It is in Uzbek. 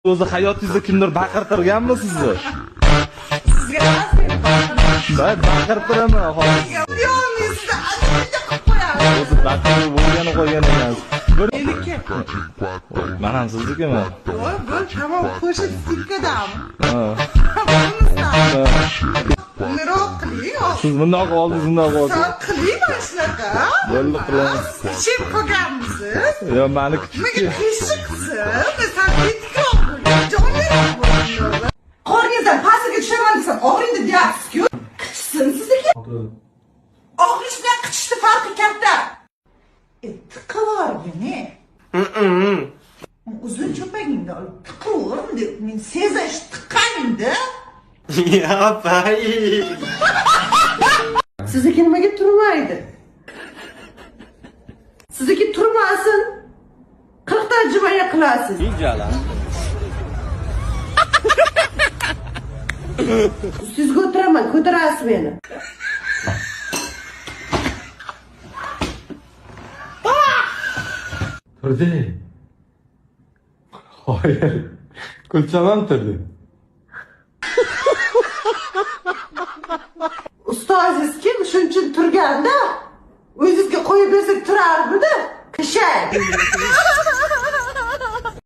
O'zi hayotingizda kimdir baqirtirganmi sizni? Sizga emas, meni baqirtirgan. Baqirtiraman hozir. Yo'q, sizni ancha qilib qo'yaman. O'zi baqirib bo'lgani qo'ygan emas. Meniki. Men ham siznikimi? Voy, bu tamom qo'shib sikkadam. Ha. Niroq qiling. Siz bundoq oldingiz, bundoq oldingiz. Sen qiling mana shunaqa. Bo'ldi, qilaman. Kichib qolganmisiz? Yo'q, meni kichik. Nega qiysiqsiz? Sen ketikroq bo'lgan, jonliroq bo'lgan. Qorningizdan pastiga tushaman desam, og'riydi deyapsiz-ku. Qichsin sizniki. Og'rish bilan qichishni farqi katta. Tiqivorgin, Uzun cho'pagingni olib tiqiver, deb men sezish tiqqaningda. Ya pay. Sizniki nimaga turmaydi? Sizniki turmasin. 40 tarjima qilasiz. Ustingizga o'tiraman, ko'tarasiz meni. Turdi. Qoyil. Kulsam ham turdi. Ustozingiz kim? Shuning uchun turganda o'zingizga qo'yib bersak turarmidi? Qishay.